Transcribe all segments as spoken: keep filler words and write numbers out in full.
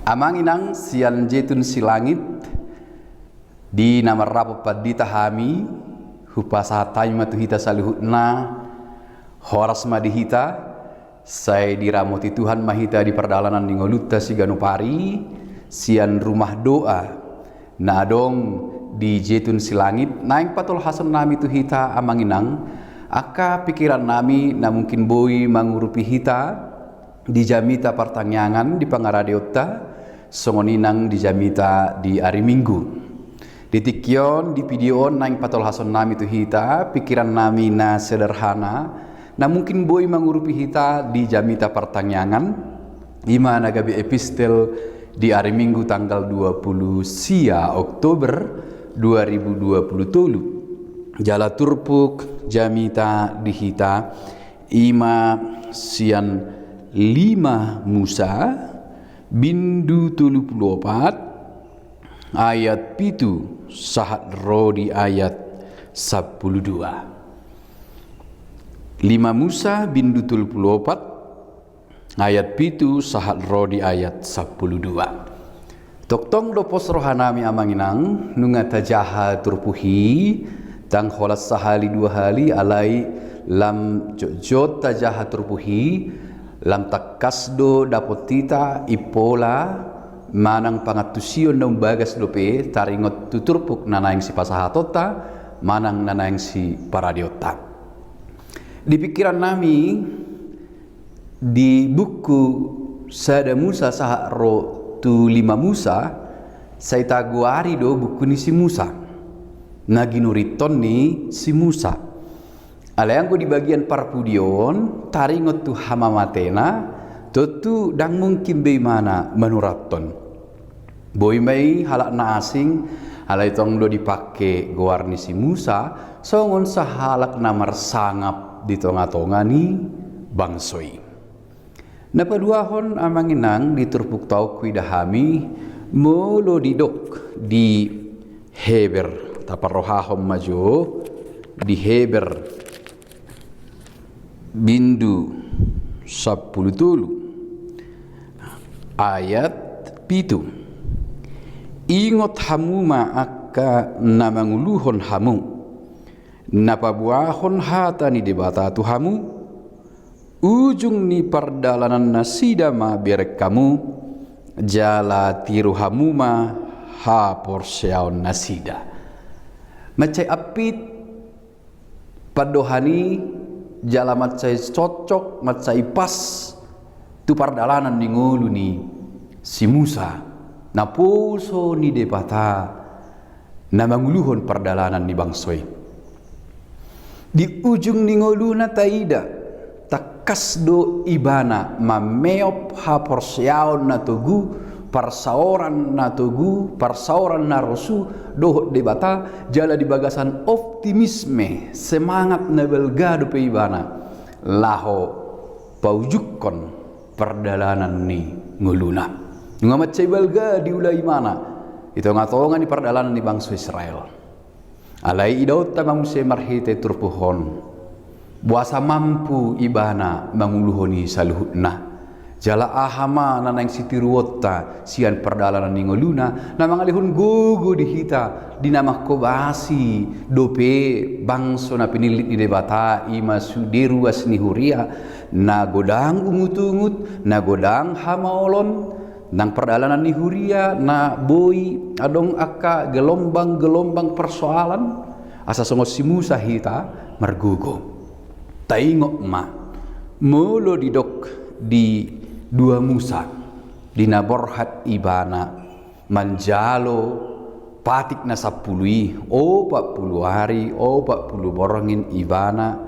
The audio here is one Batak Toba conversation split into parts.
Amang inang sian Jetun Silangit, di na marrapot pandita hami, hupasahat hami ma tu hita saluhutna, horas ma di hita, sai diramoti Tuhan ma hita di pardalanan ni ngolunta siganup ari, sian rumah doa na adong di Jetun Silangit, naeng patolhason nami tu hita amang inang, angka pikiran nami na mungkin boi mangurupi hita, di jamita partangiangan di pangaradeonta, songon i nang di jamita di ari Minggu. Di tingki on, di video on naeng patolhason nami tu hita, pikiran nami na sederhana, na mungkin boi mangurupi hita di jamita partangiangan, i ma na gabe epistel di ari Minggu tanggal dua puluh sia Oktober dua ribu dua puluh tolu. Jala turpuk jamita di hita, i ma sian lima Musa, bindu tolu pulu opat, ayat pitu, sahat ro di ayat sampulu dua. Lima Musa, bindu tolu pulu opat, ayat pitu, sahat ro di ayat sampulu dua. Tongtong do pos roha nami amang inang, nunga tajaha turpuk i, ndang holan sahali dua hali, alai lam jotjot tajaha turpuk i, lam tangkas do dapot hita impola, manang pangantusion na umbagas dope, taringot tu turpuk na naeng sipasahatonta, manang na naeng siparadeonta. Di pikiran nami, di buku Sada Musa sahat ro tu lima Musa, sai tagoari do buku ni si Musa, na ginuriton ni si Musa. Alai anggo di bagian parpudi on, taringot tu hamamatena, tontu ndang mungkin be imana manurathon. Boi ma i halak na asing, alai tong do dipangke goar ni si Musa, songon sahalak na marsangap di tongatonga ni bangso i. Na paduahon amang inang di turpukta on huida hami, molo didok di Heber, taparrohahon ma jo di Heber, bindu sampulu tolu, ayat pitu. Ingot hamu ma angka na manguluhon hamu, na paboahon hata ni Debata tu hamu, ujung ni pardalanan nasida ma bereng hamu, jala tiru hamu ma haporseaon nasida. Mansai ampit pandohan i, jala mansai cocok, mansai pas tu pardalanan ni ngolu ni si Musa, naposo ni Debata na manguluhon pardalanan ni bangso i. Di ujung ni ngoluna taida, tangkas do ibana mameop haporseaon na togu, parsaoran na togu, parsaoran na rosu dohot Debata, jala di bagasan optimisme, semangat na balga dope ibana laho paujungkon pardalanan ni ngoluna. Nunga mansai balga diula ibana di tongatonga ni pardalanan ni bangso Israel. Alai idaonta ma muse marhite turpuk on, boasa mampu ibana manguluhon i saluhutna. Jala aha ma na naeng sitiruonta sian pardalanan ni ngoluna, na mangalehon gogo di hita, di na manghobasi dope bangso na pinillit ni Debata, i ma sude ruas ni huria, na godang ungutungut, na godang hamaolon, nang pardalanan ni huria na boi adong angka gelombang-gelombang persoalan, asa songon si Musa hita margogo. Taingot ma, molo didok di dua Musa, di na borhat ibana manjalo patik na sampulu i, opat pulu ari, opat pulu borngin ibana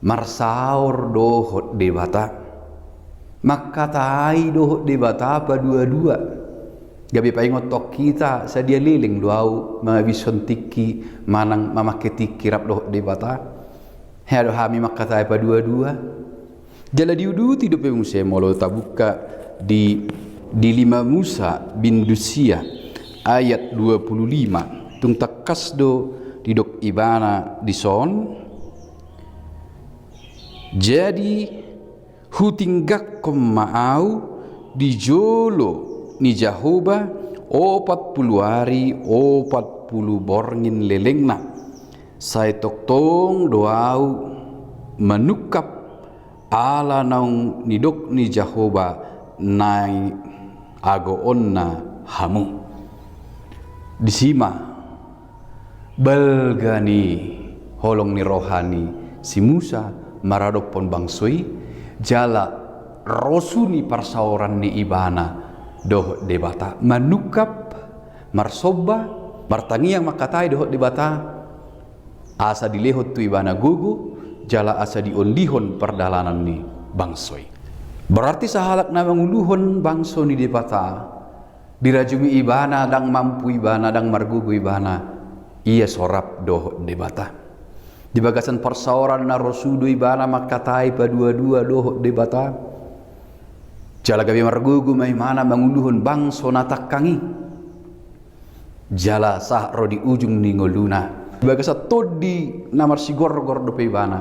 marsaor dohot Debata. Mangkatai dohot Debata paduadua. Gabe paingothon hita, sadia leleng do ahu mangabishon tingki manang mamangke tingki rap dohot Debata. Hea do hami mangkatai paduadua. Jala diuduti dope muse molo tabuka di, di lima Musa bindu sia ayat dua pulu lima. Tung tangkas do didok ibana dison. Jadi hutinggangkon ma ahu di jolo ni Jahowa opat pulu ari opat pulu borngin lelengna. Sai tongtong do ahu manungkap ala naung nidok ni Jahowa na i agoonna hamu. Disi ma balga ni holong ni roha ni si Musa maradophon bangso i, jala rosu ni parsaoran ni ibana dohot Debata, manungkap, marsomba, martangiang mangkatai dohot Debata, asa dilehon tu ibana gogo, jala asa diondihon pardalanan ni bangso i. Berarti sahalak na manguluhon bangso ni Debata, dirajumi ibana, ndang mampu ibana, ndang margogo ibana, ia so rap dohot Debata. Di bagasan parsaoran na rosu do ibana mangkatai paduadua dohot Debata. Jala gabe margogo ma ibana manguluhon bangso na tangkang i. Jala sahat ro di ujung ni ngoluna. Di bagasan tondi na marsigorgor dope ibana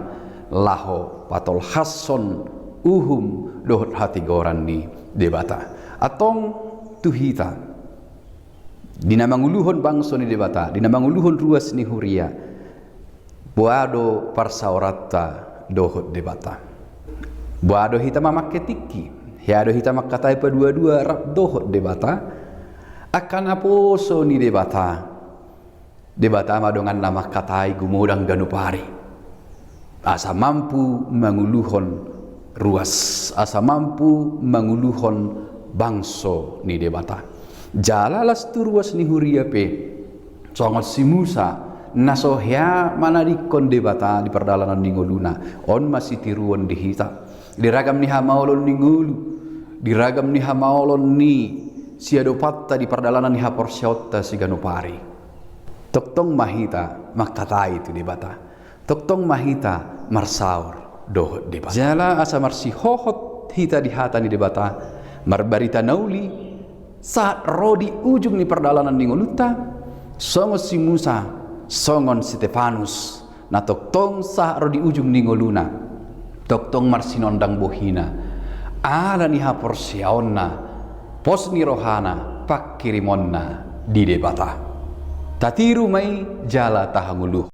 laho patolhashon uhum dohot hatigoran ni Debata. Antong tu hita, di na manguluhon bangso ni Debata, di na manguluhon ruas ni huria, boha do parsaoranta dohot Debata? Boha do hita mamangke tingki? Hea do hita mangkatai paduadua rap dohot Debata? Angka naposo ni Debata, Debata ma donganna mangkatai gumodang ganup ari, asa mampu manguluhon ruas, asa mampu manguluhon bangso ni Debata. Jala las tu ruas ni huria pe, songon si Musa, na so hea manadingkon Debata di pardalanan ni ngoluna. On ma sitiruon di hita di ragam ni hamaolon ni ngolu, di ragam ni hamaolon ni siadopanta di pardalanan ni haporseaonta siganup ari. Tongtong ma hita mangkatai tu Debata. Tongtong ma hita marsaor dohot Debata. Jala asa marsihohot hita di hata ni Debata, marbarita na uli, sahat ro di ujung ni pardalanan ni ngolunta, songon si Musa, songon si Stefanus, na tongtong sahat ro di ujung ni ngoluna, tongtong marsinondang bohina, ala ni haporseaonna, pos ni rohana, pangkirimonna di Debata. Tatiru ma i jala tahangoluhon.